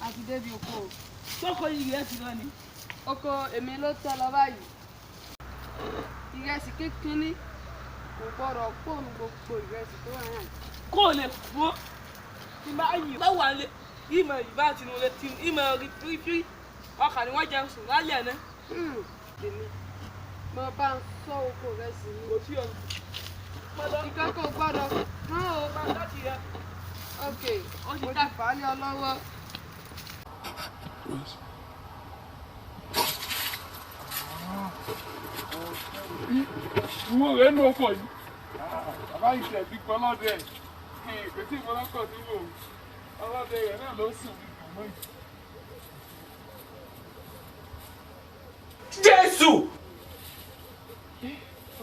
Àti débi oko o. Sọ́kọ yìí rẹ̀ ti rán ni. Oko èmi ló tẹ́ lọ báyìí. Ìrẹsì kínkínní kò gbọ́dọ̀ pòun gbogbo ìrẹsì tó wà yàn. Kó o lè fún tí bá yìí bá wà lé ìmọ̀ ìbá tinú lé tí ìmọ̀ rí fírífírí ọkà ni wọ́n jẹun sùn lálẹ́ àná. Èmi mo bá ń sọ oko ìrẹsì mi. Kò sí ọ̀run. Ìkan kò gbọ́dọ̀ kán o. Láti rẹ. Ok, Ó ti mo dá. ti fà á lé ọ lọ́wọ́. Mo rẹ̀ nù ọkọ̀ yìí. Bàbá yìí tẹ̀ ti gbọ́ lọ́dẹ. Kò tí ì mọ́lọ́kọ̀ tí mò ń. Ọlọ́dẹ rẹ̀ náà ló sùn mí kàn mọ́ yìí. Jésù.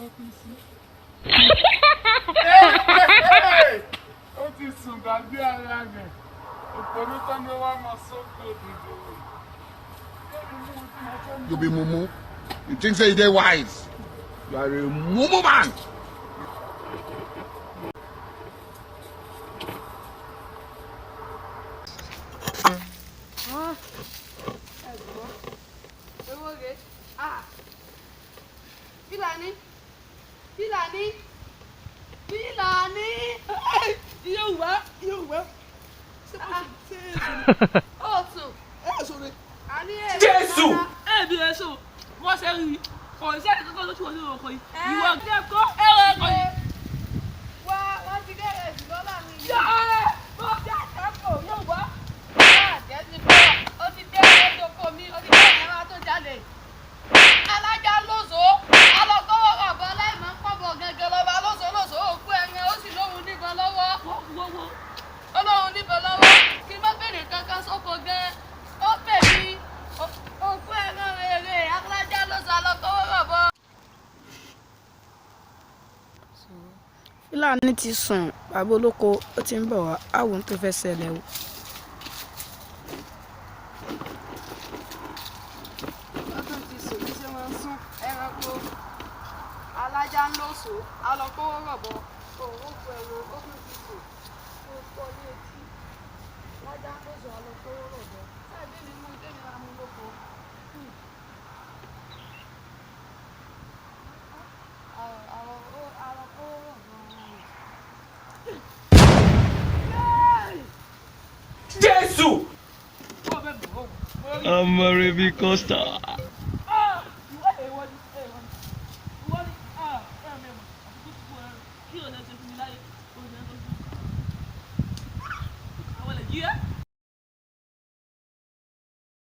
Ó ti sùn. Ó ti sùn dàbí ara rẹ̀. Òpònú tán ni wọ́n máa sóko dìbò. You be mumu. You think say you dey wise. You are a mumu man. Ẹ̀gbọ́n, ewó rèé. Ah! Fílàní! Fílàní! Fílàní! Yorùbá Yorùbá. Ṣé mo ṣe é sùn? Ó sùn. Ẹ sùn ni. Àní èrè Jésù! rárá. Ẹ bí ẹ sùn, wọ́n ṣe rí i. Kò sí ẹ̀ka kankan lójú ọdún ọkọ yìí. Ìwọ ọ̀gá ẹ̀kọ́ ẹ̀rọ ẹ̀kọ́ yìí. Wá wọ́n ti dé ẹ̀sìn lọ́la mi. Yọ ẹ bó ṣe àtàkùn Yorùbá. Jẹ́ ti bọ́, ó ti dé ẹ̀sìn oko mi, ó ti dé ẹ̀rọ tó jalè. Alájà lóso, alọ́kọ́wọ́ bàbá aláìmọ̀ ń pọ̀bọ̀ gẹ́gẹ́ lọ́ba lóso lóso òkú ẹran ó sì lóhun níbọn lọ́wọ́. Wọ́n wọ́n. Ó lóhun níbọn lọ́wọ́. Kí n má bèrè kankan sóko gan. Ó pè mí òkú ẹran rere, alájà lóso alọ́kọ́wọ́ bàbá. Fúlàní ti sùn, bàbá olóko ó ti ń bọ̀ wá, á wo ohun tó fẹ́ẹ́ ṣẹlẹ̀ o. Ó tún ti sùn bí ṣe máa ń sún ẹranko alájà ń lóso alọ́kọ́wọ́ rọ̀bọ òun kò ẹran ó tún ti sùn ó pọ̀ ní etí alájà ń lóso alọ́kọ́wọ́ rọ̀bọ sáà mi mú tèmi máa mú lóko. Alọ́kọ́wọ́ rọ̀bọ. Jésù. Wọ́n bẹ̀ bọ̀ wọ́n. Amare Costa.